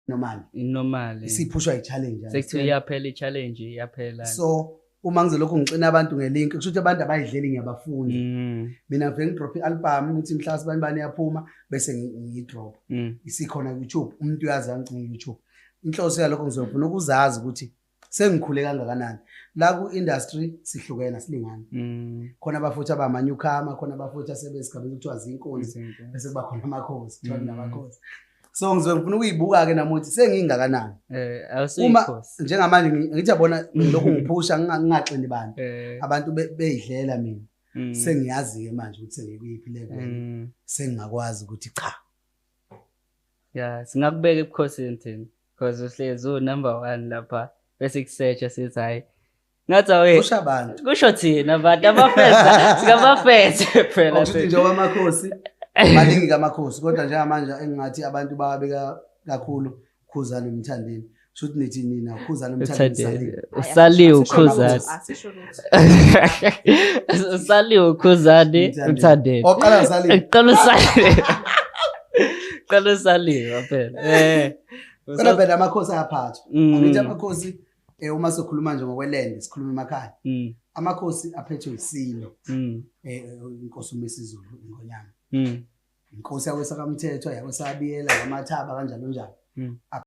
Normal. Normal. Isiphushwa i-challenge. Sekuthiwa iyaphela i-challenge, iyaphela. So uma ngizolokhu ngixina abantu ngelink, kusho ukuthi abantu abayidleli, ngiyabafunda. Mina ngifike ngidrop i-album, ngithi mhla sibani bani yaphuma, bese ngiyidrop. Isikhona ku-YouTube, umuntu uyazi angigcina ku-YouTube. Inhloso yalokho, ngizofuna ukuzazi ukuthi sengikhule kangakanani la ku-industry. Sihlukene, silingane. Khona abafuthi abama-newcomer, khona abafuthi asebesigabeni kuthiwa zinkunzi, bese kuba khona amakhosi, kuthiwa kunamakhosi. So ngizobe ngifuna ukuyibuka-ke nami ukuthi sengingakanani. Uma Awusuyikhosi. Njengamanje ngithi yabona, lokhu ngiphusha, ngingaxini bantu, abantu beyidlela mina. Sengiyazi-ke manje ukuthi sengikuyiphi level, sengingakwazi ukuthi cha. Yeah, singakubeka ebukhosini thina because uhlezi u-number one lapha, bese kusearcha sithi hayi, ngathi awe. Kusho abantu. Kusho thina abantu abafeza, singabafeze phela. Okusho ukuthi njengoba amakhosi maningi kamakhosi, kodwa njengamanje engingathi abantu bawabeka kakhulu Khuzani, Mthandeni. Kusho ukuthi nithi nina Khuzani, Mthandeni, Saliwe. Usaliwe uKhuzani. Asisho lutho. Usaliwe uKhuzani, Mthandeni. Oqala usaliwe. Qala usaliwe, qala usaliwe phela. Kodwa phela amakhosi ayaphathwa. Angithi amakhosi, uma sokhuluma nje ngokwelende, sikhuluma emakhaya, amakhosi aphethwe isilo, inkosi uMisizulu ingonyama, inkosi yakwesakamthetho, yakwesabiyela, yamathaba, kanjalo njalo.